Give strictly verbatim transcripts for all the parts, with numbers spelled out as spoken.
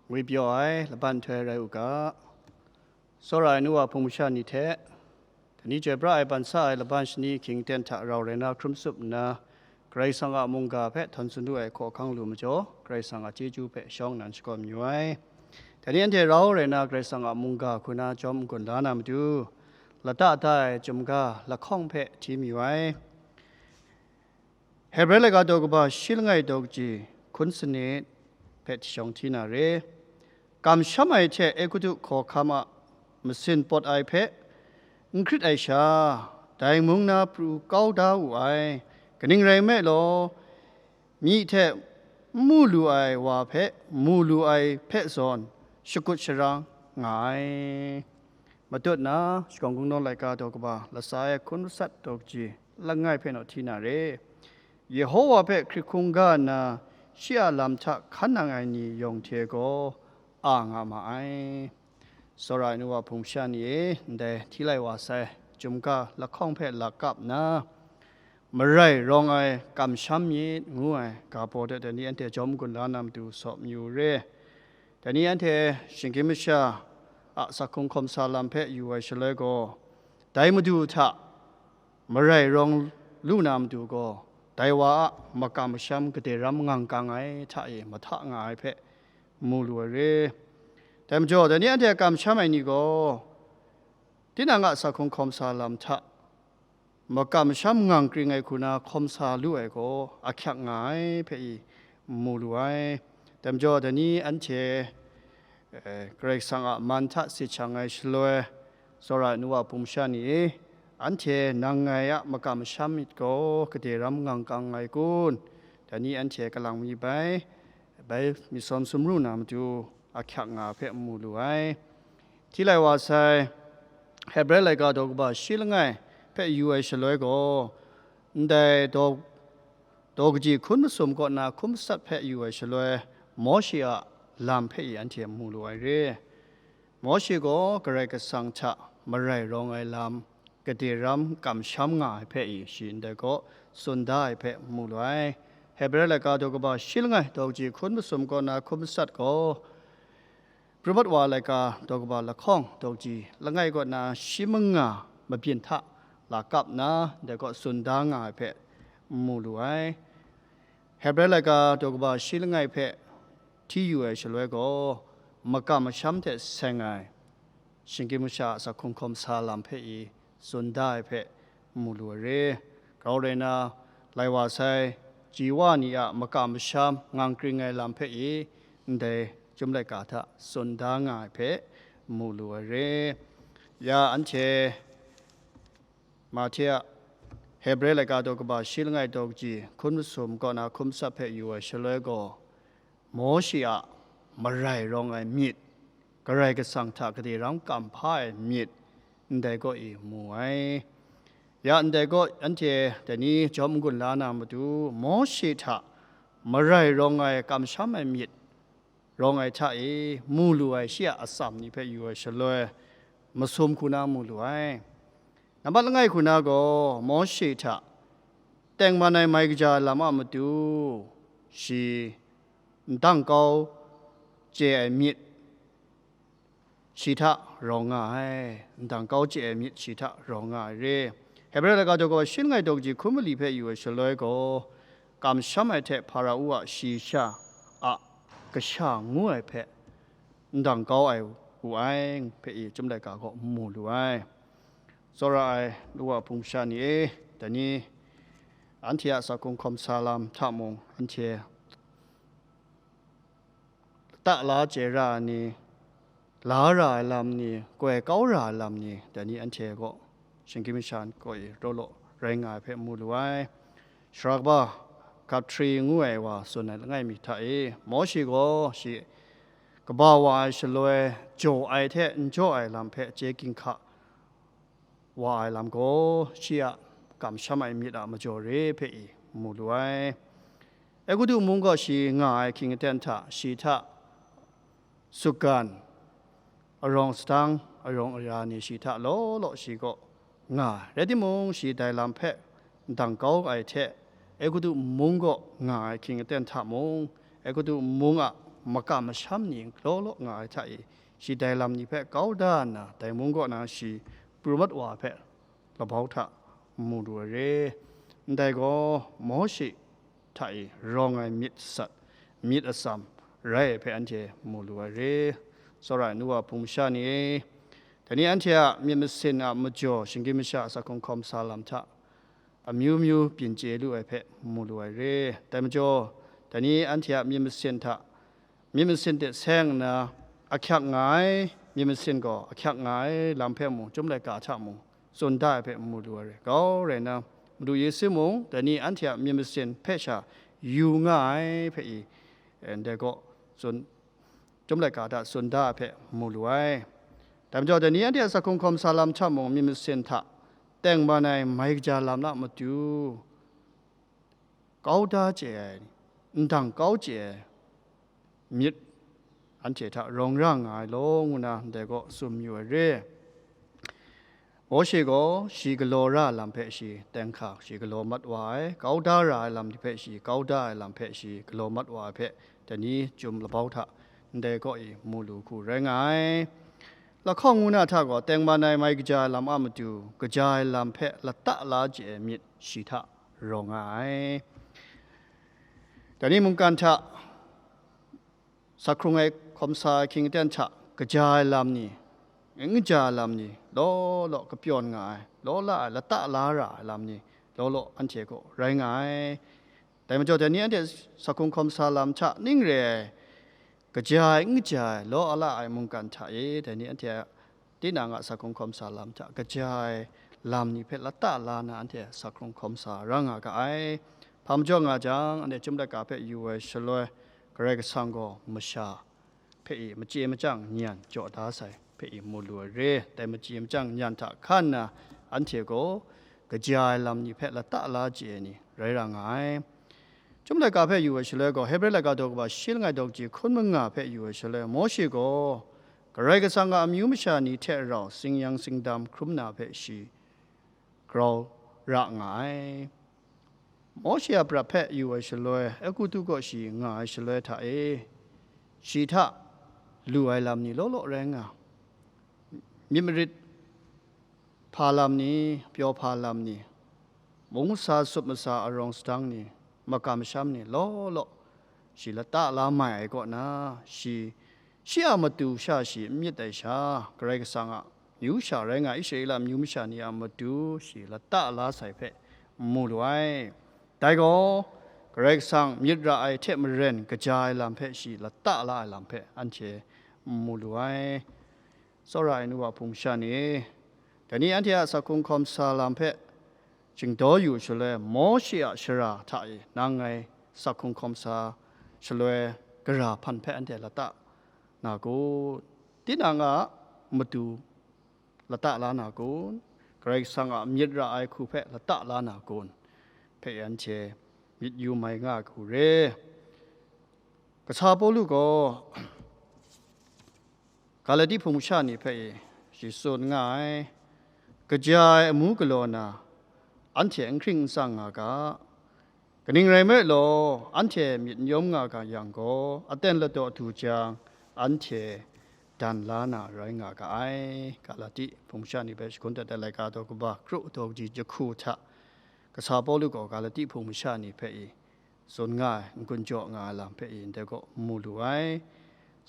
Ngwi pyaw ai laban nhtoi rai u ga. Tsawra ai nu wa hpung masha ni hte, dai ni chyoi pra ai ban sa ai laban shani hkying ten hta rau rai na hkrum tsup nna, Karai Kasang a mungga hpe htawn tsun lu ai hkawhkang lu majaw, Karai Kasang a chyeju hpe shawng nnan shakawn mayu ai. Dai ni anhte rau rai na Karai Kasang a mungga hku na jawm n-gun la na matu, lata da ai chyum ga lahkawng hpe hti mayu ai. Hebre laika daw kaba shi langai daw kaji hkun sanit hpe shawng hti na re. Kamsham ai hte Egutu hkawhkam a masin pawt ai hpe n hkrit ai sha, dai mung na pru kau da wu ai. Kaning rai nme law, myi hte n mu lu ai wa hpe mu lu ai hpe zawn shakut sharang nga ai. Matut na shakawn kungdawn laika daw kaba latsa ai hkun masat daw kaji langai hpe naw hti na re. Yehowa hpe hkrit hkungga nna shi a lam hta hkan nang ai ni yawng hte gaw a nga ma ai. Tsawra ai nu wa hpung masha ni e, ndai hti lai wa sai chyum ga lahkawng hpe lakap nna, marai rawng ai kamsham myit ngu ai ga baw de dai ni anhte jawm n-gun la na matu saw mayu re. Dai ni anhte shinggyim masha a sakhung hkawm sa lam hpe yu ai shaloi gaw, dai Madu hta marai rawng lu na matu gaw, dai wa a makam masham gade ram ngang kang ai hta e mahta nga ai hpe mu lu ai re. Dai majaw, dai ni anhte a kamsham ai ni gaw, tinang a sakhung hkawm sa lam hta makam masham ngang kring ai hku na hkawm sa lu ai gaw ahkyak nga ai hpe i mu lu ai. Dai majaw, dai ni anhte, eh, Karai Kasang a man hta sit shang ai shaloi, tsawra ai nu wa hpung masha ni e, anhte nang ngai a makam masham myit gaw gade ram ngang kang ai kun? Dai ni anhte kalang mi bai, bai myit sawm sumru na matu ahkyak nga hpe mu lu ai. Hti lai wa sai, Hebre laika daw kaba shi langai hpe yu ai shaloi gaw, ndai daw, daw kaji hkun masum kaw na hkun masat hpe yu ai shaloi, Mawshe a lam hpe i anhte mu lu ai re. Mawshe gaw Karai Kasang hta marai rawng ai lam, gade ram kamsham nga ai hpe i shi ndai gaw tsun da ai hpe mu lu ai. Hebre laika daw kaba shi langai daw kaji hkun masum kaw na hkun masat gaw, Prumat wa laika daw kaba lahkawng daw kaji langai kaw na shi manga mabyin hta lakap nna, ndai gaw tsun da nga ai hpe mu lu ai. Hebre laika daw kaba shi langai hpe hti yu ai shaloi gaw, makam masham hte seng ai shinggyim masha a sakhung hkawm sa lam hpe i tsun da ai hpe mu lu ai re. Grau rai na, lai wa sai, ji wa ni a makam masham ngang kring ai lam hpe i ndai chyum laika hta tsun da nga ai hpe mu lu ai re. Ya anhte Mahte a Hebre laika daw kaba shi langai daw kaji hkun masum kaw na hkun masat hpe yu ai shaloi gaw, Mawshe a marai rawng ai myit, Karai Kasang hta gade ram kam hpa ai myit, ndai gaw e mu ai. Ya ndai gaw anhte dai ni jawm n-gun la na matu, Mawshe hta marai rawng ai kamsham ai myit rawng ai hta e mu lu ai shi a atsam ni hpe yu ai shaloi, masum hku na mu lu ai. Nambat langai hku na gaw, Mawshe hta tengman ai mai kaja lam a matu, shi ndang kau chye ai myit shi hta rawng nga ai, ndang kau chye ai myit shi hta rawng nga ai re. Hebre laika daw kaba shi langai daw kaji hkun mali hpe yu ai shaloi gaw, kamsham ai hte Hpara-u a shayi sha a kasha ngu ai hpe ndang kau ai wu ai hpe i chyum laika gaw mu lu ai. Tsawra ai nu wa hpung masha ni e, dai ni anhte a sakhung hkawm sa lam hta mung, anhte lata la chye ra ai ni, la ra ai lam ni, koi kau ra ai lam ni, dai ni anhte gaw shinggyim masha kaw e raw law rai nga ai hpe mu lu ai. Sara kaba Gabhri ngu ai wa tsun ai langai mi hta e, Mawshe gaw shi kaba wa ai shaloi, jaw ai hte n jaw ai lam hpe chye ginhka wa ai lam gaw, shi a kamsham ai myit a majaw re hpe i mu lu ai. Egutu mung gaw shi nga ai hkying aten hta, shi hta sutgan, arawng sadang, arawng aya ni shi hta law law shi gaw nga ai. Rai timung, shi dai lam hpe ndang kau ai hte, Egutu mung gaw nga ai hkying aten hta mung, Egutu mung a makam masham ni law law nga ai hta e, shi dai lam ni hpe kau da nna, dai mung kaw na shi pru mat wa ai hpe labau hta mu lu ai re. Ndai gaw, Mawshe hta e rawng ai myit sat, myit atsam rai ai hpe anhte mu lu ai re. Tsawra ai nu wa hpung masha ni e, dai ni anhte a myit masin a majaw shinggyim masha a sa hkrung hkawm sa lam hta amyu myu byin chye lu ai hpe mu lu ai re. Dai majaw, dai ni anhte a myit masin hta, myit masin hte seng nna ahkyak nga ai, myit masin gaw ahkyak nga ai lam hpe mung, chyum laika hta mung, tsun da ai hpe mu lu ai re. Kau rai nna, Madu Yesu mung, dai ni anhte a myit masin hpe sha yu nga ai hpe i, eh, ndai gaw tsun, chyum laika hta tsun da ai hpe mu lu ai. Dai majaw, dai ni anhte a sa hkrung hkawm sa lam hta mung, myit masin hta tengman ai mai kaja lam a matu kau da chye ai, ndang kau chye ai myit anhte hta rawng ra nga ai law, ngu na ndai gaw tsun mayu ai re. Mawshe gaw shi galaw ra ai lam hpe shi teng hka shi galaw mat wa ai, kau da ra ai lam ni hpe shi kau da ai lam hpe shi galaw mat wa ai hpe, dai ni chyum labau hta ndai kaw e mu lu hku rai nga ai. Lahkawng ngu na hta gaw, tengman ai mai kaja ai lam a matu, kaja ai lam hpe lata la chye ai myit shi hta rawng nga ai. Dai ni mungkan hta sa hkrung ai hkawm sa ai hkying aten hta kaja ai lam ni, n kaja ai lam ni, law law kapyawn nga ai, law la ai, lata la ra ai lam ni, law law anhte gaw rai nga ai. Dai majaw, dai ni anhte sa hkrung hkawm sa lam hta ning re ai, kaja ai, n kaja ai, law ala ai mungkan hta e, dai ni anhte a tinang a sa hkrung hkawm sa lam hta kaja ai lam ni hpe lata la na anhte sa hkrung hkawm sa ra nga ga ai. Hpa majaw nga jang, anhte chyum laika hpe yu ai shaloi, Karai Kasang gaw masha hpe i machye machyang nyan jaw da sai hpe i mu lu ai re. Dai machye machyang nyan hta hkan na anhte gaw kaja ai lam ni hpe lata la chye ai ni rai ra nga ai. Chyum laika hpe yu ai shaloi gaw, Hebre laika daw kaba shi langai daw kaji hkun manga hpe yu ai shaloi, Mawshe gaw Karai Kasang a amyu masha ni hte rau sing yang sing dam hkrum na hpe shi grau ra nga ai. Mawshe a prat hpe yu ai shaloi, Egutu kaw shi nga ai shaloi hta e, shi hta lu ai lam ni law law rai nga, myit marit hpa lam ni, pyaw hpa lam ni, mung masa, sup masa, arawng sadang ni, makam masham ni law law shi lata la mai ai kaw na, shi, shi a matu sha shi n myit ai sha, Karai Kasang a myu sha rai nga ai Israela amyu masha ni a matu shi lata la sai hpe n mu lu ai. Dai gaw, Karai Kasang myit ra ai hte maren kaja ai lam hpe shi lata la ai lam hpe anhte n mu lu ai. Tsawra ai nu wa hpung sha ni, dai ni anhte a sa hkrung hkawm sa lam hpe shingdaw yu shaloi, Mawshe a shara hta e nang ngai sa hkrung hkawm sa shaloi, gara hpan hpe anhte lata na kun? Tinang a matu lata la na kun? Karai Kasang a myit ra ai hku hpe lata la na kun? Hpe anhte myit yu mai nga ai hku re. Kasa Pawlu gaw Galati hpung masha ni hpe e shi tsun nga ai, kaja ai amu galaw na, anhte n hkring n tsang nga ga, kaning rai nme law, anhte myit n yawm nga ga yang gaw, aten ladaw du jang, anhte dan la na rai nga ga ai. Galati hpung masha ni hpe shagun dat ai laika daw kaba kru daw kaji jahku hta, Kasa Pawlu gaw Galati hpung masha ni hpe i tsun nga ai, n-gun jaw nga ai lam hpe i ndai gaw mu lu ai.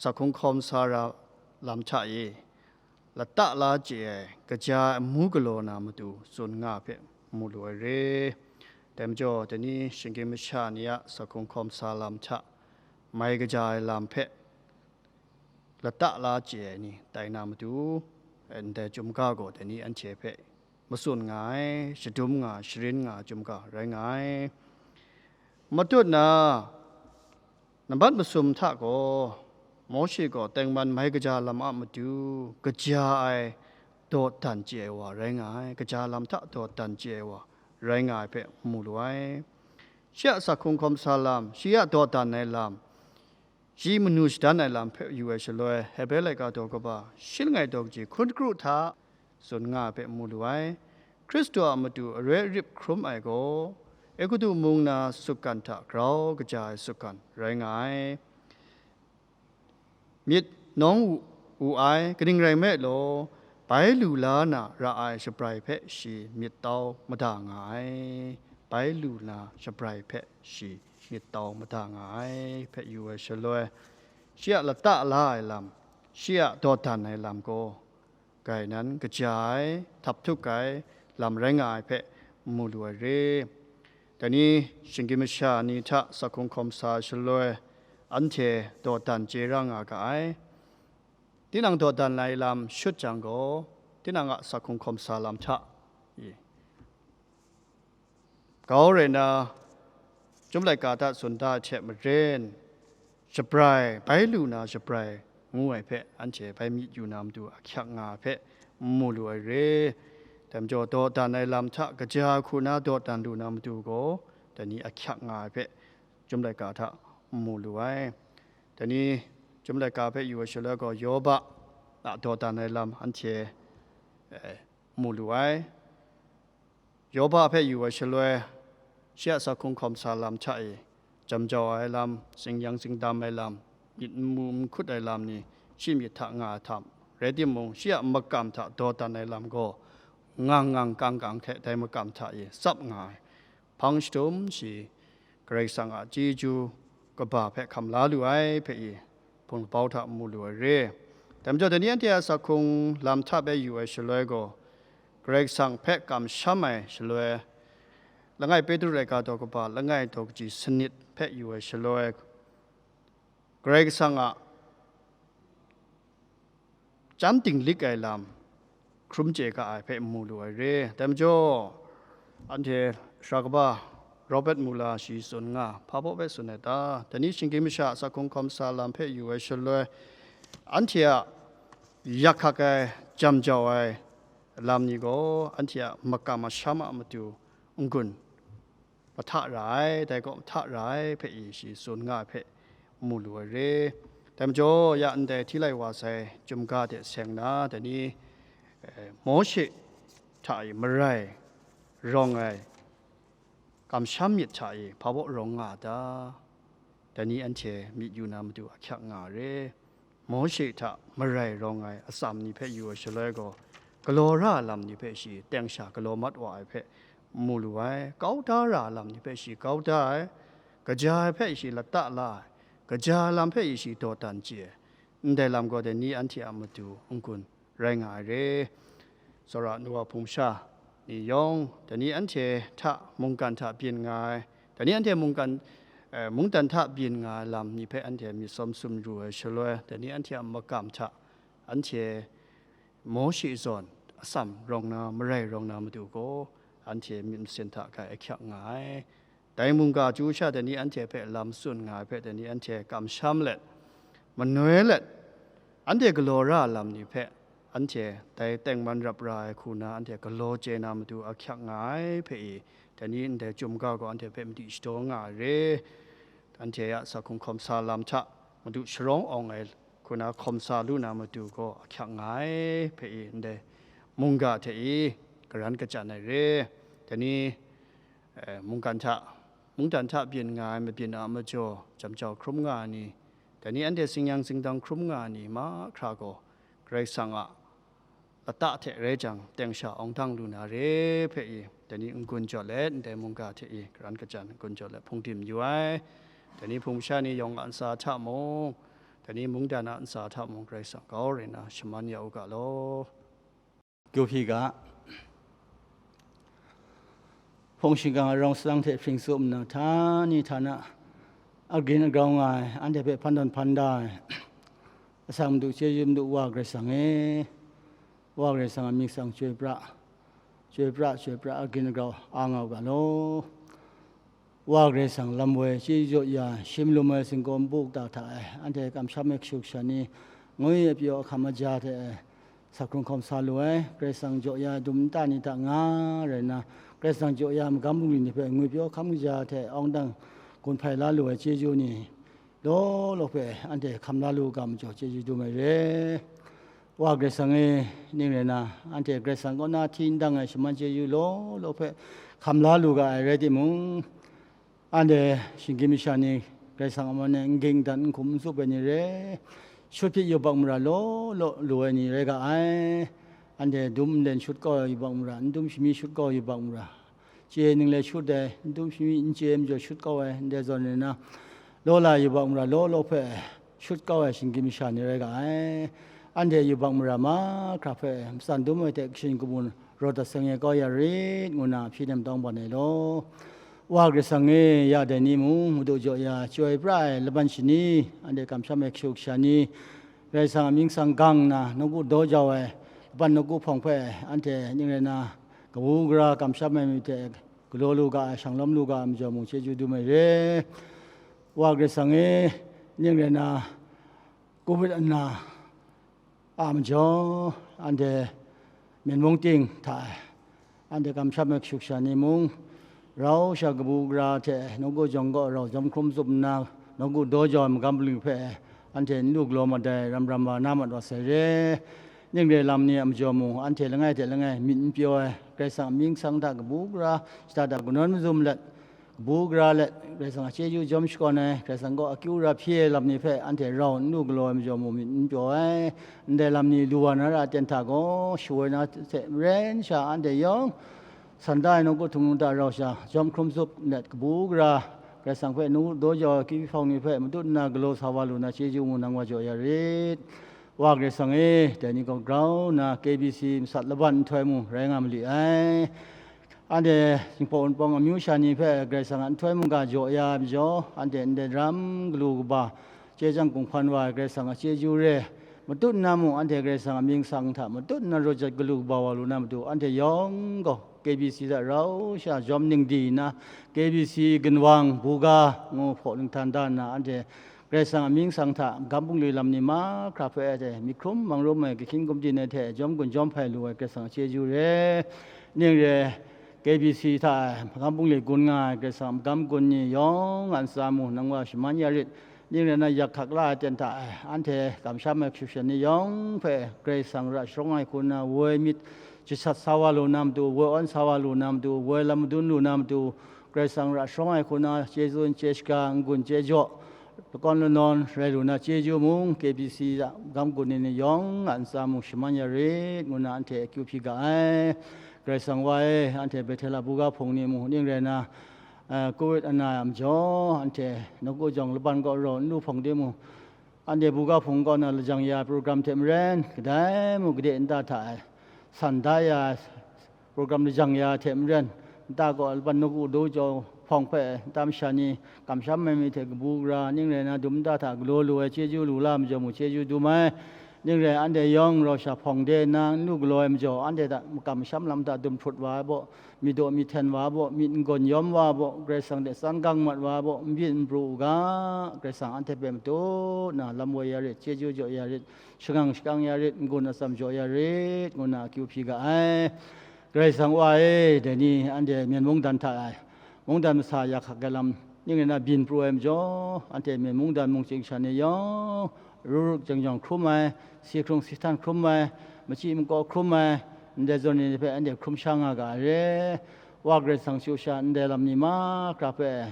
Sa hkrung hkawm sa ra lam hta e lata la chye ai, kaja ai amu galaw na matu tsun nga ai hpe mu lu ai re. Dai majaw, dai ni shinggyim masha ni a sa hkrung hkawm sa lam hta mai kaja ai lam hpe lata la chye ai ni tai na matu, ndai chyum ga gaw dai ni anhte hpe matsun nga ai, shadum nga, sharin nga ai chyum ga rai nga ai. Matut na, nambat masum hta gaw, Mawshe gaw tengman mai kaja lam a matu, kaja ai dawdan chye ai wa rai nga ai, kaja lam hta dawdan chye ai wa rai nga ai hpe mu lu ai. Shi a sa hkrung hkawm sa lam, shi a dawdan ai lam, shi manu shadan ai lam hpe yu ai shaloi, Hebre laika daw kaba shi langai daw kaji hkun kru hta tsun nga ai hpe mu lu ai. Hkristu a matu aroi arip hkrum ai gaw, Egutu mung na sutgan hta grau kaja ai sutgan rai nga ai. myit nawng wu, wu ai, kaning rai nme law, bai lu la na ra ai shabrai hpe shi myit tau mada nga ai, bai lu na shabrai hpe shi myit tau mada nga ai hpe yu ai shaloi, shi a lata la ai lam, shi a dawdan ai lam gaw, grai nan kaja ai, htap htuk ai lam rai nga ai hpe mu lu ai re. Dai ni shinggyim masha ni hta sak hkrung hkawm sa shaloi, anhte dawdan chye ra nga ga ai. Tinang dawdan ai lam shut jang gaw, tinang a sak hkrung hkawm sa lam hta i, kau rai na, Chyum laika hta tsun da ai hte maren, shabrai, bai lu na shabrai ngu ai hpe, anhte bai myit yu na matu ahkyak nga ai hpe mu lu ai re. Dai majaw, dawdan ai lam hta kaja hku na dawdan lu na matu gaw, dai ni ahkyak nga ai hpe, Chyum laika hta mu lu ai. Dai ni, Chyum laika hpe yu ai shaloi gaw, Yoba a dawdan ai lam anhte, eh, mu lu ai. Yoba hpe yu ai shaloi, shi a sak hkrung hkawm sa lam hta e, jam jau ai lam, tsingyang tsingdam ai lam, myit n mu n hkut ai lam ni shi myit hta nga ai htam, rai timung, shi a makam hta dawdan ai lam gaw, ngang ngang kang kang hte dai makam hta e tsap nga ai. Hpang shadum shi Karai Kasang a chyeju kaba hpe hkam la lu ai hpe i, hpung labau hta mu lu ai re. Dai majaw, dai ni anhte a sak hkrung lam hta bai yu ai shaloi gaw, Karai Kasang hpe kamsham ai shaloi, langai Petru laika daw kaba, langai daw kaji sanit hpe yu ai shaloi, Karai Kasang a chyan dinglik ai lam hkrum chye ga ai hpe mu lu ai re. Dai majaw, anhte sara kaba Robert Muller shi tsun nga, hpa baw hpe tsun ai ta? Dai ni shinggyim masha a sak hkrung hkawm sa lam hpe yu ai shaloi, anhte a yak hkak ai, jam jau ai lam ni gaw, anhte a makam masham a matu n-gun mahta ra ai, dai gaw mahta ra ai hpe i shi tsun nga ai hpe mu lu ai re. Dai majaw, ya ndai hti lai wa sai chyum ga de seng na, dai ni, eh, Mawshe hta e marai rawng ai kamsham myit hta e hpa baw rawng nga a ta? Dai ni anhte myit yu na matu ahkyak nga ai re. Mawshe hta marai rawng ai atsam ni hpe yu ai shaloi gaw, galaw ra ai lam ni hpe shi teng sha galaw mat wa ai hpe mu lu ai, kau da ra ai lam ni hpe shi kau da ai, kaja ai hpe shi lata la ai, kaja ai lam hpe shi dawdan chye ai, ndai lam gaw dai ni anhte a matu n-gun rai nga ai re. Tsawra nu wa hpung sha ni yawng, dai ni anhte hta mungkan hta byin nga ai, dai ni anhte mungkan, eh, mungdan hta byin nga ai lam ni hpe anhte myit sawm sum ru ai shaloi, dai ni anhte a makam hta anhte Mawshe zawn atsam rawng na, marai rawng na matu gaw, anhte myit masin hta grai ahkyak nga ai. Dai mungga chyu sha dai ni anhte hpe lam tsun nga ai hpe dai ni anhte kamsham let, manoi let, anhte galaw ra ai lam ni hpe, anhte dai tengman rap ra ai hku na anhte galaw chye na matu ahkyak nga ai hpe i, dai ni ndai chyum ga gaw anhte hpe madi shadaw nga ai re. Anhte a sak hkrung hkawm sa lam hta madu sharawng awng ai hku na hkawm sa lu na matu gaw ahkyak nga ai hpe i, ndai mungga hte i, karan kachyan ai re. Dai ni, eh, mungkan hta, mungdan hta byin nga ai mabyin a majaw, jam jau hkrum nga ai ni, dai ni anhte tsingyang tsingdam hkrum nga ai ni mahkra gaw, Karai Kasang a lata hte rai jang, teng sha awng dang lu na re hpe i, dai ni n-gun jaw let, ndai mungga hte i, karan kachyan n-gun jaw let hpung dim yu ai. Dai ni hpung masha ni yawng a ntsa hta mung, dai ni mungdan a ntsa hta mung, Karai Kasang kau rai na shaman ya u ga law. Kyu hpyi ga, hpung shingkang arawng salang hte hpring tsup nna, htani htana agrin agrau nga ai, anhte hpe hpan tawn hpan da ai, asak Madu, chyeju Madu Wa Karai Kasang e, Wa Karai Kasang a myit tsang chyoi pra, chyoi pra, chyoi pra, agrin agrau a nga u ga law. Wa Karai Kasang lam woi chyeju jaw ya, shi malum ai singkawm buk ta hta e, anhte kamsham ai kashu kasha ni, ngwi apyaw ahkam aja hte e, sak hkrung hkawm sa lu ai, Karai Kasang jaw ya dum nta ni hta nga rai nna, Karai Kasang jaw ya magam bungli ni hpe ngwi pyaw hkam kaja hte awng dang gun hpai la lu ai chyeju ni, law law hpe anhte hkam la lu ga majaw chyeju dum ai re. Wa Karai Kasang e, ning rai na, anhte Karai Kasang kaw na hti n dang ai shaman chyeju law law hpe hkam la lu ga ai rai timung, anhte shinggyim masha ni Karai Kasang a man e n ging n dan n hkum n tsup ai ni re, Shut hpyi yubak mara law law lu ai ni rai ga ai. Anhte dum nlen shut kau ai yubak mara, n dum shami shut kau ai yubak mara, chye ninglen shut ai, n dum shami n chye ai majaw shut kau ai, ndai zawn rai na, law la ai yubak mara law law hpe shut kau ai shinggyim masha ni rai ga ai. Anhte yubak mara mahkra hpe matsan dum ai hte kashin kabu rawt dat sai kau ya rit, ngu na hpyi nem tawng ban ai law. Wa Karai Kasang e, ya dai ni mung, Madu jaw ya chyoi pra ai laban shani, anhte kamsham ai kashu kasha ni, Karai Kasang a mying sang gang nna, nawku daw jau ai laban nawku hpawng hpe, anhte ning rai na, kabu gara kamsham ai myit hte galaw lu ga ai, shanglawm lu ga ai majaw mung, chyeju dum ai re. Wa Karai Kasang e, ning rai na, Covid ana a majaw, anhte myen mung ting hta e, anhte kamsham ai kashu kasha ni mung, rau sha kabu gara hte nawku jawng kaw rau jawm hkrum tsup nna, nawku daw jau ai magam bungli hpe anhte n lu galaw mat ai, ram ram wa na mat wa sai re. Ning rai lam ni a majaw mung, anhte langai hte langai myit n pyaw ai, Karai Kasang a mying sang hta kabu gara, shada da kanawn mazum let, kabu gara let, Karai Kasang a chyeju jawm shakawn ai, Karai Kasang kaw akyu ra hpyi ai lam ni hpe anhte rau n lu galaw ai majaw mung myit n pyaw ai. Ndai lam ni lu wa na ra aten hta gaw, shawoi na hte maren sha anhte yawng, san da ai nawku htung ngu hta rau sha, jawm hkrum tsup let, kabu gara, Karai Kasang hpe nawku daw jau ai akyu hpawng ni hpe matut nna galaw sa wa lu na chyeju mung nang wa jaw ya rit. Wa Karai Kasang e, dai ni gaw grau nna K B C masat laban nhtoi mung rai nga ma li ai. Anhte Jinghpaw Wunpawng amyu sha ni hpe Karai Kasang a nhtoi mungga jaw ya ai majaw, anhte ndai daram galu kaba, chye chyang gunghpan wa ai Karai Kasang a chyeju re, matut nna mung anhte Karai Kasang a mying sang hta matut nna raw jat galu kaba wa lu na matu, anhte yawng gaw K B C hta rau sha jawm ningdi nna, K B C ginwang, buga ngu hpaw ninghtan da nna, anhte Karai Kasang a mying sang hta, magam bungli lam ni mahkra hpe ai hte, myit hkrum mang rum ai, kahkyin gumdin ai hte, jawm gun jawm hpai lu ai Karai Kasang a chyeju re. Ning re, K B C hta e, magam bungli gun nga ai Karai Kasang a magam gun ni yawng a ntsa mung, nang wa shaman ya rit. Ning rai na, yak hkak la ai ten hta e, anhte kamsham ai kashu kasha ni yawng hpe Karai Kasang ra sharawng ai hku nna, woi myit jasat sa wa lu na matu, woi awn sa wa lu na matu, woi lam madun lu na matu, Karai Kasang ra sharawng ai hku nna, chye tsun, chye shaga, n-gun chye jaw, lakawn lanawn rai lu na chyeju mung, K B C a magam gun ni ni yawng a ntsa mung shaman ya rit, ngu nna anhte akyu hpyi ga ai. Karai Kasang wa e, anhte Bethela buga hpung ni mung ning rai na, eh, Covid ana a majaw, anhte nawku jawng laban kaw rau n lu hpawng timung, anhte buga hpung kaw na lajang ya ai program hte maren, kadai mung gade nta hta e san da ya ai program lajang ya ai hte maren, nta kaw laban nawku daw jau hpawng hpe nta masha ni kamsham ai myit hte kabu gara, ning rai na, dum nta hta galaw lu ai chyeju lu la ai majaw mung chyeju dum ai. Ning rai, anhte yawng rau sha hpawng de nna n lu galaw ai majaw, anhte hta makam masham lam hta dum hprut wa ai baw, myit daw myit hten wa ai baw, myit n-gawn yawm wa ai baw, Karai Kasang hte tsan gang mat wa ai baw, n byin n pru u ga, Karai Kasang anhte hpe matut na lam woi ya rit, chyeju jaw ya rit, shangang shakang ya rit, n-gun atsam jaw ya rit, ngu nna akyu hpyi ga ai. Karai Kasang wa e, dai ni anhte Myen mungdan hta e, mungdan masa ya hkak ai lam, ning rai na byin pru ai majaw, anhte Myen mungdan mungchying sha ni yawng, ru ru jang jang hkrum ai, si hkrung si htan hkrum ai, machyi makaw hkrum ai, ndai zawn ni hpe anhte hkrum sha nga ga ai re. Wa Karai Kasang chyu sha ndai lam ni mahkra hpe,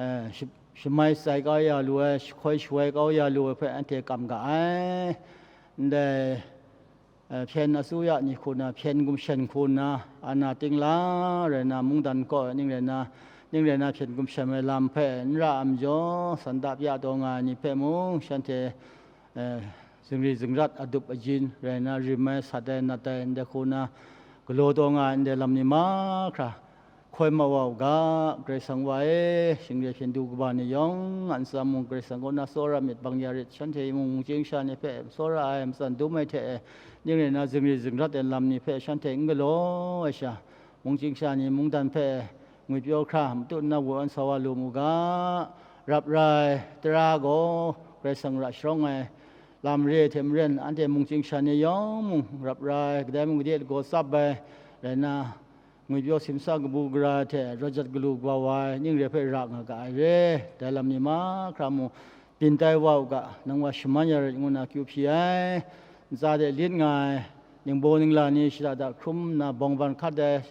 eh, shi-, shamai shatsai kau ya lu ai, jahkoi shawoi kau ya lu ai hpe anhte kam ga ai. Ndai, eh, hpyen asuya ni hku na, hpyen gumshen hku na, ana ting la rai na, mungdan kaw ning rai na, ning rai na hpyen gumshen ai lam hpe n ra ai majaw, san da pya taw nga ai ni hpe mung, shanhte, eh, zingri zingrat, adup ajin rai na, rim ai, sat ai, nat ai, ndai hku na, galaw taw nga ai ndai lam ni mahkra, hkoi ma wa u ga, Karai Kasang wa e, shingre hpyen du kaba ni yawng a ntsa mung Karai Kasang kaw na tsawra myit bang ya rit, shanhte mung mungchying sha ni hpe tsawra ai, matsan dum ai hte e, ning rai na, zingri zingrat ai lam ni hpe shanhte n galaw ai sha, mungchying sha ni mungdan hpe ngwipyaw hkra matut nna woi awn sa wa lu mu ga, rap ra ai tara gaw Karai Kasang ra sharawng ai lam re ai hte maren, anhte mungchying sha ni yawng mung rap ra ai, kadai mung gade lagaw tsap ai, rai na, ngwipyaw simsa kabu gara hte raw jat galu kaba wa ai ning re hpe ra nga ga ai re. Dai lam ni mahkra mung byin tai wa u ga, nang wa shaman ya rit ngu nna akyu hpyi ai. Ntsa de lit nga ai ningbaw ningla ni shada da hkrum nna bawng ban hkat ai,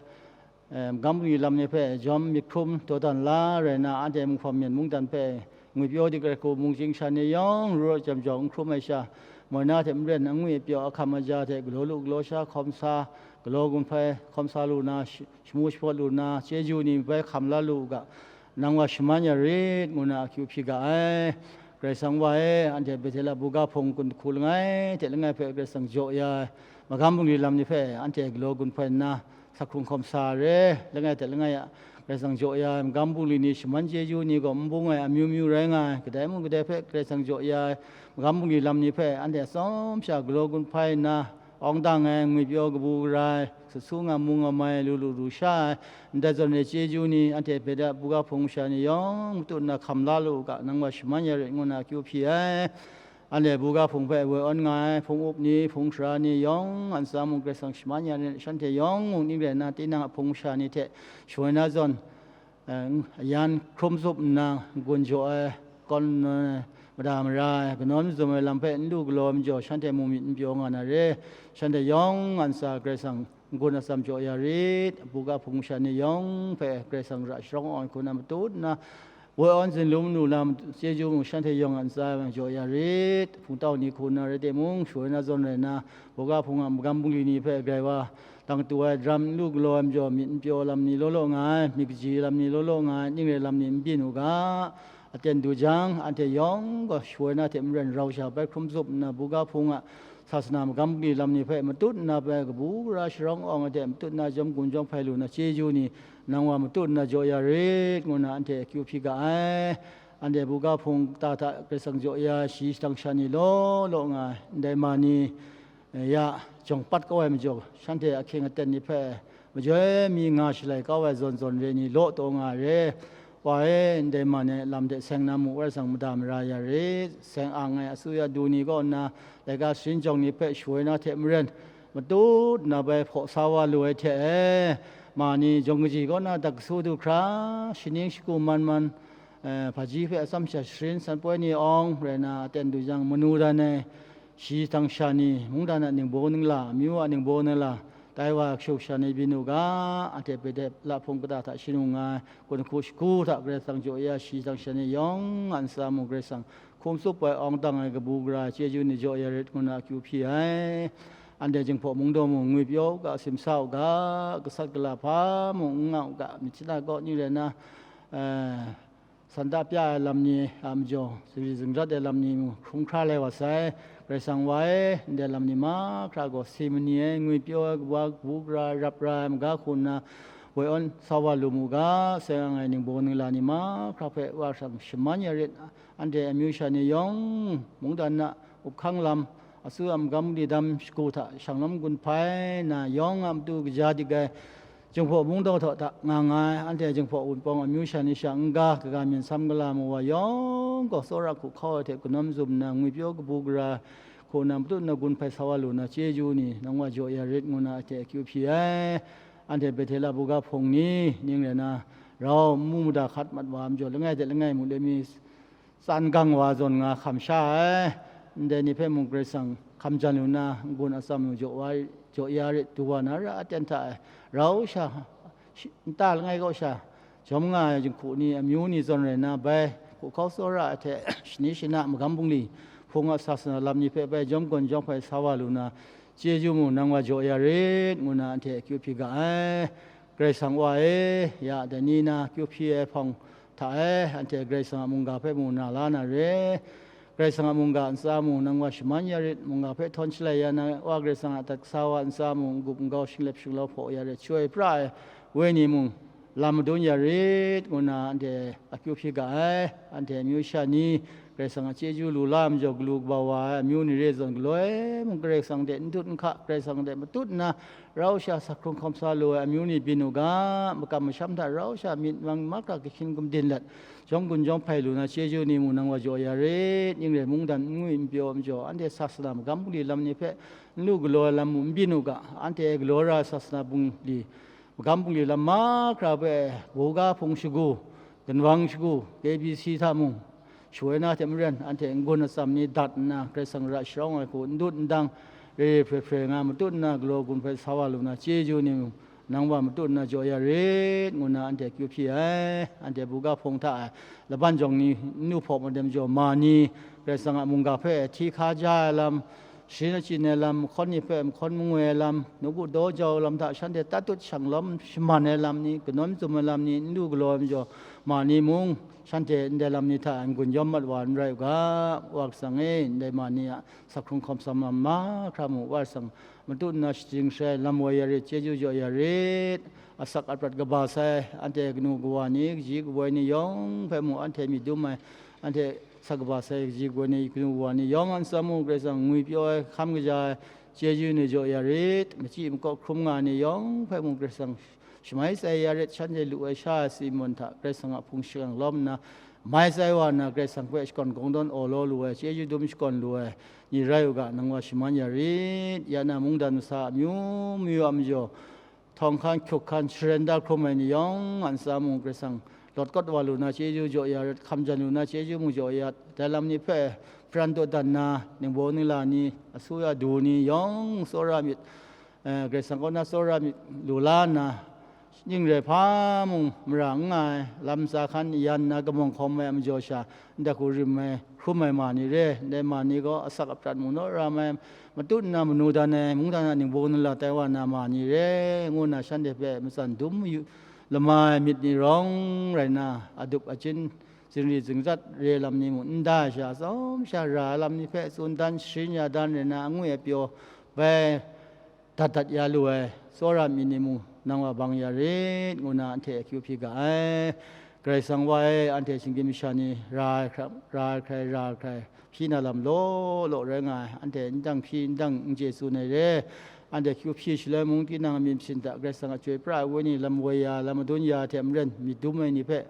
eh, magam bungli lam ni hpe jawm myit hkrum dawdan la rai na, anhte Mung Hpawm Myen mungdan hpe ngwipyaw dikrai hku mungchying sha ni yawng rawt jam jawng n hkrum ai sha, moi na hte maren angwi apyaw ahkam aja hte galaw lu galaw sha hkawm sa, galaw gun hpai hkawm sa lu na, shi-, shamu shapawt lu na, chyeju ni bai hkam la lu u ga, nang wa shaman ya rit, ngu na akyu hpyi ga ai. Karai Kasang wa e, anhte Bethela buga hpung kun hku langai hte langai hpe Karai Kasang jaw ya ai, magam bungli lam ni hpe anhte galaw gun hpai nna, sa hkrung hkawm sa re, langai hte langai a Karai Kasang jaw ya ai magam bungli ni shaman chyeju ni gaw n bung ai amyu myu rai nga ai, kadai mung kadai hpe Karai Kasang jaw ya ai magam bungli lam ni hpe anhte atsawm sha galaw gun hpai nna, awng dang ai, ngwipyaw kabu gara ai, sut su ngam mu ngam ai, lu lu ru sha ai, ndai zawn re chyeju ni, anhte Bethela buga hpung masha ni yawng matut nna hkam la lu u ga, nang wa shaman ya rit ngu na akyu hpyi ai. Anhte buga hpung hpe woi awn nga ai, hpung up ni, hpung sara ni yawng a ntsa mung Karai Kasang shaman ya rit, shanhte yawng mung ning rai nna, tinang a hpung masha ni hte shawoi na zawn, eh, yan hkrum zup nna, n-gun jaw ai, kawn nawn ai, mada mara ai, kanawn mazum ai lam hpe n lu galaw ai majaw, shanhte mung myit n pyaw nga na re. Shanhte yawng a ntsa Karai Kasang n-gun atsam jaw ya rit, buga hpung masha ni yawng hpe Karai Kasang ra sharawng awng ai hku na matut nna, woi awn zin lu manu lam chyeju mung shanhte yawng a ntsa jaw ya rit, hpungtau ni hku na rai timung, shawoi na zawn rai nna, buga hpung a magam bungli ni hpe grai wa, dang tu ai daram n lu galaw ai majaw, myit n pyaw lam ni law law nga ai, myit kaji lam ni law law nga ai, ning rai lam ni n byin u ga, aten du jang, anhte yawng gaw shawoi na hte maren rau sha bai hkrum zup nna, buga hpung a sasana magam bungli lam ni hpe matut nna bai kabu gara sharawng awng ai hte matut nna jawm gun jawm hpai lu na chyeju ni, nang wa matut nna jaw ya rit, ngu na anhte akyu hpyi ga ai. Anhte buga hpung ta hta Karai Kasang jaw ya ai shayi shadang sha ni law law nga ai, ndai ma ni, eh, ya jawng pat kau ai majaw, shanhte ahkying aten ni hpe majoi mi nga shalai kau ai zawn zawn re ni law taw nga ai re. Wa e, ndai ma ni lam de seng na mu, Karai Kasang mada mara ya re. Seng ang ai asuya du ni kaw nna, laika sharin jawng ni hpe shawoi na hte maren, matut nna bai hpaw sa wa lu ai hte e, ma ni jawng kaji kaw na dak kasu du hkra, shaning shagu man man, eh, hpaji hpe atsam sha sharin san poi ni awng rai na, aten du jang manu dan ai, shayi shadang sha ni, mungdan a ningbaw ningla, amyu a ningbaw ningla, tai wa kashu kasha ni byin u ga, anhte Bethela hpung kata hta shanung nga ai, kun hku shagu hta Karai Kasang jaw ya ai shayi shadang sha ni yawng a ntsa mung Karai Kasang hkum tsup ai, awng dang ai, kabu gara ai chyeju ni jaw ya rit ngu na akyu hpyi ai. Anhte Jinghpaw mungdaw mung ngwipyaw u ga, simsa u ga, gasat gala hpa mung n nga u ga, myit shana kaw ni rai nna, eh, santa pya ai lam ni a majaw, sari zingrat ai lam ni mung hkrum hkra lai wa sai. Karai Kasang wa e, ndai lam ni mahkra gaw si mani ai, ngwipyaw ai, kabu gara ai, rap ra ai, maga hku nna woi awn sa wa lu mu ga, seng ang ai ningbaw ningla ni mahkra hpe Wa hkrang shaman ya rit, anhte amyu sha ni yawng mungdan na up hkang lam, asu a magam di dam shagu hta shanglawm gun hpai na yawng a matu kaja dik ai, Jinghpaw mungdaw hta nga nga ai, anhte Jinghpaw Wunpawng amyu sha ni sha n-ga, kaga myen sam gala mu wa yawng gaw tsawra hku hkau ai hte kanawm zum nna, ngwipyaw kabu gara hku na matut na gun hpai sa wa lu na chyeju ni, nang wa jaw ya rit ngu na ahte akyu hpyi ai. Anhte Bethela buga hpung ni, ning rai na, rau n mu mada hkat mat wa ai majaw, langai hte langai mu le mi, tsan gang wa zawn nga hkam sha ai, ndai ni hpe mung Karai Kasang hkam jan lu na, n-gun atsam lu jaw wa, jaw ya rit, du wa na ra aten hta e, rau sha, shi-, nta langai kaw sha, jawm nga ai jinghku ni, amyu ni zawn rai na, bai hku hkau tsawra ai hte, shani shana magam bungli, hpung a sasana lam ni hpe bai jawm gawn jawm hpai sa wa lu na, chyeju mung nang wa jaw ya rit, ngu na anhte akyu hpyi ga ai. Karai Kasang wa e, ya dai ni na akyu hpyi ai hpawng hta e, anhte Karai Kasang a mungga hpe mu na la na re. Karai Kasang a mungga ntsa mung nang wa shaman ya rit, mungga hpe htawn shalai ya na Wa Karai Kasang a adat kasa wa ntsa mung n-gup n-gau shinglep shinglau hpaw ya rit, chyoi pra ai wenyi mung lam madun ya rit, ngu na anhte akyu hpyi ga ai. Anhte amyu sha ni Karai Kasang a chyeju lu la ai majaw, galu kaba wa ai amyu ni re zawn, galoi mung Karai Kasang hte n dut n hka, Karai Kasang hte matut nna, rau sha sa hkrung hkawm sa lu ai amyu ni byin u ga, makam masham hta rau sha myit mang mahkra kahkyin gumdin let, jawm gun jawm hpai lu na chyeju ni mung nang wa jaw ya rit, ning rai mungdan n ngwi n pyaw ai majaw, anhte sasana magam bungli lam ni hpe n lu galaw ai lam mung n byin u ga, anhte galaw ra ai sasana bungli, magam bungli lam mahkra hpe, buga hpung shagu, ginwang shagu, K B C hta mung, shawoi na hte maren, anhte n-gun atsam ni dat nna, Karai Kasang ra sharawng ai hku, n dut n dang, re re hpre hpre nga matut nna, galaw gun hpe sa wa lu na, chyeju ni mung, Nang wa matut nna jaw ya rit, ngu nna anhte akyu hpyi ai. Anhte buga hpung hta ai laban jawng ni, nnu hpawp ai majaw ma ni, Karai Kasang a mungga hpe hti hka ja ai lam, sharin achyin ai lam, mahkawn ni hpe mahkawn mangwi ai lam, nawku daw jau ai lam hta shanhte tat tut shanglawm shaman ai lam ni, kanawn zum ai lam ni, n lu galaw ai majaw ma ni mung, shanhte ndai lam ni hta n-gun yawm mat wa n rai u ga, Wa Karai Kasang e, ndai ma ni a sak hkrung hkawm sam lam mahkra mu, Wa Karai Kasang matut nna shajing sharai lam woi ya rit, chyeju jaw ya rit. Asak aprat kaba sai, anhte kanu kawa ni, kaji kawoi ni yawng hpe mu, anhte myit dum ai, anhte asak kaba sai, kaji kawoi ni, kanu kawa ni yawng a ntsa mu, Karai Kasang ngwi pyaw ai, hkam kaja ai, chyeju ni jaw ya rit. Machyi makawp hkrum nga ai ni yawng hpe mu, Karai Kasang shamai tsai ya rit. Shanhte lu ai sha ai si mawn hta, Karai Kasang a hpung shingkang lawm nna, mai tsai wa nna, Karai Kasang hpe shakawn kawng dawn awlaw lu ai, chyeju dum shakawn lu ai ni rai u ga, nang wa shaman ya rit. Ya na mungdan masa amyu myu a majaw, htawng hkan, hkyuk hkan, sharen da hkrum ai ni yawng a ntsa mung, Karai Kasang lawt kawt wa lu na chyeju jaw ya rit, hkam jan lu na chyeju mung jaw ya, dai lam ni hpe pran dawdan na, ningbaw ningla ni, asuya du ni yawng tsawra myit, eh, Karai Kasang kaw na tsawra myit lu la nna, ning rai hpa mung mara n nga ai, lam tsa hkan yan na kamawng hkawm ai a majaw sha, ndai hku rim ai, hkrum ai ma ni re, ndai ma ni gaw asak aprat mung naw ra ai, matut nna manu dan ai, mungdan a ningbaw ningla tai wa na ma ni re, ngu nna shanhte hpe matsan dum yu, lama ai myit ni rawng rai nna, adup achin, zingri zingrat re lam ni mung n da ai sha, atsawm sha ra ai lam ni hpe tsun dan sharin ya dan rai nna, angwi apyaw bai dat dat ya lu ai tsawra myit ni mung nang wa bang ya rit, ngu nna anhte akyu hpyi ga ai. Karai Kasang wa e, anhte shinggyim masha ni ra ai hkra, ra ai hkrai, ra ai hkrai, hpyi na lam law law rai nga ai, anhte n dang hpyi, n dang n chye tsun ai re. Anhte akyu hpyi shaloi mung, tinang a myit masin hta Karai Kasang a chyoi pra ai wenyi lam woi ya, lam madun ya hte maren, myit dum ai ni hpe,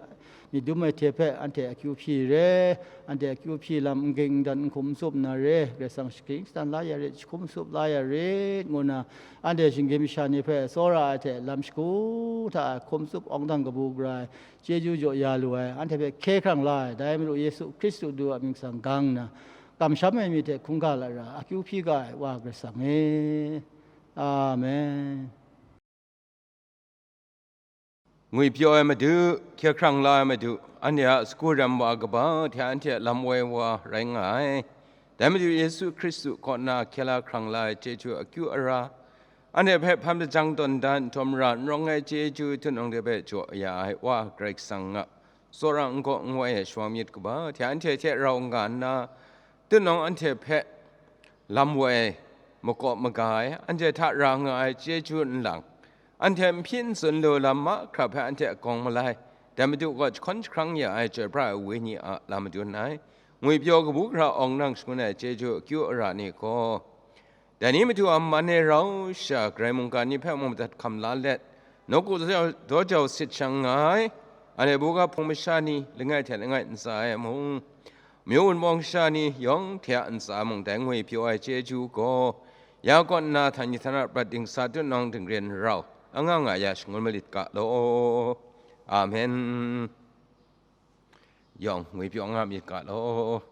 myit dum ai hte hpe anhte akyu hpyi re, anhte akyu hpyi lam n ging n dan n hkum n tsup nna re, Karai Kasang shaking shadan la ya rit, jahkum tsup la ya rit, ngu nna anhte shinggyim masha ni hpe tsawra ai hte lam shagu hta ai hkum tsup awng dang kabu gara ai chyeju jaw ya lu ai, anhte hpe hkye hkrang la ai, dai Madu Yesu Hkristu Du a mying sang gang nna, kamsham ai myit hte hkungga lara akyu hpyi ga ai Wa Karai Kasang e. Amen. Ngwi pyaw ai Madu, hkye hkrang la ai Madu, anhte a sagu rem wa kaba hte anhte a lam woi wa rai nga ai. Dai Madu Yesu Hkristu kaw na hkye la hkrang la ai chyeju akyu ara, anhte hpe hpan lajang tawn dan nhtawm ra n rawng ai chyeju htunawng de hpe jaw ya ai Wa Karai Kasang a tsawra n gaw n woi ai shawang myit kaba hte anhte hte rau nga nna, htunawng anhte hpe lam woi, makawp maga ai, anhte hta ra nga ai chyeju nlang, anhte n hpyi n tsun lu lam mahkra hpe anhte agawng malai, dai Madu gaw jahkawn jahkrang ya ai chyoi pra ai Wenyi a lam madun ai, ngwi pyaw kabu gara awng nang shangun ai chyeju akyu ara ni gaw, dai ni Madu a man e rau sha, Karai mungkan ni hpe mung madat hkam la let, nawku daw jau sit shang nga ai, anhte buga hpung masha ni, langai hte langai ntsa e mung, Myu wunpawng sha ni yawng hte a ntsa mung dai ngwi pyaw ai chyeju gaw, ya kaw nna htan ni htan a prat dingsa tutnawng dingren rau anga nga ya shangun malit ga law. Amen. Yawng ngwi pyaw nga myit ga law.